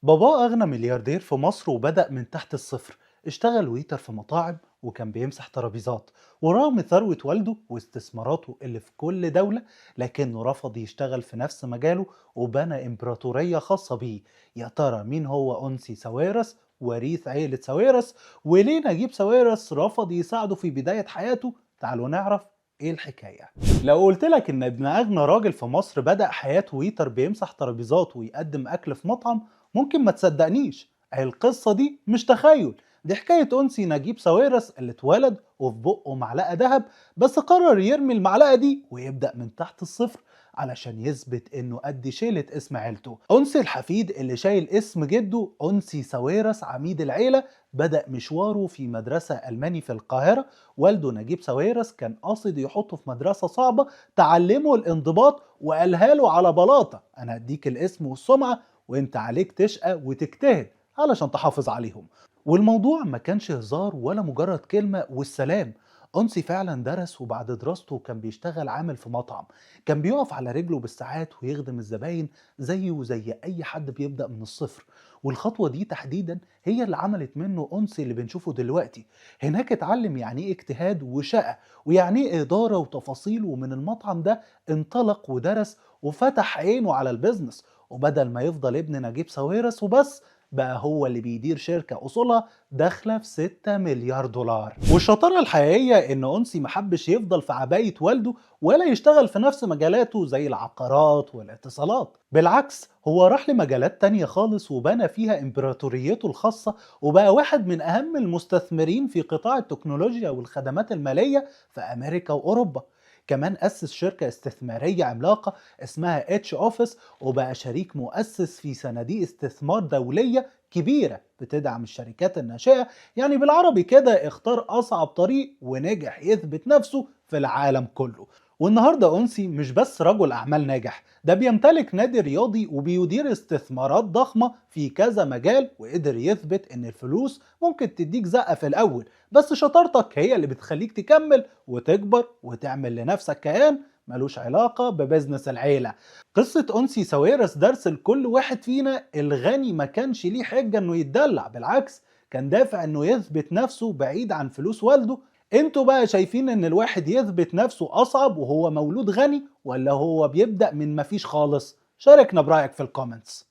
باباه أغنى ملياردير في مصر وبدأ من تحت الصفر. اشتغل waiter في مطاعم وكان بيمسح ترابيزات، ورغم ثروة والده واستثماراته اللي في كل دولة لكنه رفض يشتغل في نفس مجاله وبنى إمبراطورية خاصة بيه. يا ترى مين هو أنسي ساويرس وريث عيلة ساويرس؟ وليه نجيب ساويرس رفض يساعده في بداية حياته؟ تعالوا نعرف ايه الحكاية. لو قلت لك ان ابن اغنى راجل في مصر بدأ حياته waiter بيمسح ترابيزات ويقدم اكل في مطعم، ممكن ما تصدقنيش. القصة دي مش تخيل، دي حكاية أنسي نجيب ساويرس اللي اتولد وفي بقه معلقة ذهب، بس قرر يرمي المعلقة دي ويبدأ من تحت الصفر علشان يثبت انه قد شيلة اسم عيلته. أنسي الحفيد اللي شايل اسم جده أنسي ساويرس عميد العيلة، بدأ مشواره في مدرسة ألماني في القاهرة. والده نجيب ساويرس كان قاصد يحطه في مدرسة صعبة تعلمه الانضباط، وقالها له على بلاطة: أنا هديك الاسم والسمعة وانت عليك تشقى وتجتهد علشان تحافظ عليهم. والموضوع ما كانش هزار ولا مجرد كلمة والسلام. أنسي فعلا درس، وبعد دراسته كان بيشتغل عامل في مطعم، كان بيقف على رجله بالساعات ويخدم الزباين زيه وزي أي حد بيبدأ من الصفر. والخطوة دي تحديدا هي اللي عملت منه أنسي اللي بنشوفه دلوقتي. هناك اتعلم يعني ايه اجتهاد وشقة، ويعني ايه إدارة وتفاصيل، ومن المطعم ده انطلق ودرس وفتح عينه على ال business. وبدل ما يفضل ابن نجيب ساويرس وبس، بقى هو اللي بيدير شركة أصولها داخلة في 6 مليار دولار. والشطارة الحقيقية إن أنسي محبش يفضل في عباية والده ولا يشتغل في نفس مجالاته زي العقارات والاتصالات. بالعكس، هو راح لمجالات تانية خالص وبنى فيها إمبراطوريته الخاصة، وبقى واحد من أهم المستثمرين في قطاع التكنولوجيا والخدمات المالية في أمريكا وأوروبا. كمان أسس شركة استثمارية عملاقة اسمها H Office، وبقى شريك مؤسس في صناديق استثمار دولية كبيرة بتدعم الشركات الناشئة. يعني بالعربي كده اختار أصعب طريق ونجح يثبت نفسه في العالم كله. والنهاردة أنسي مش بس رجل أعمال ناجح، ده بيمتلك نادي رياضي وبيدير استثمارات ضخمة في كذا مجال، وقدر يثبت إن الفلوس ممكن تديك زقة في الأول، بس شطارتك هي اللي بتخليك تكمل وتكبر وتعمل لنفسك كيان ملوش علاقة ب business العيلة. قصة أنسي ساويرس درس لكل واحد فينا: الغني ما كانش ليه حجة انه يتدلع، بالعكس كان دافع انه يثبت نفسه بعيد عن فلوس والده. انتوا بقى شايفين ان الواحد يثبت نفسه اصعب وهو مولود غني، ولا هو بيبدأ من مفيش خالص؟ شاركنا برأيك في ال comments.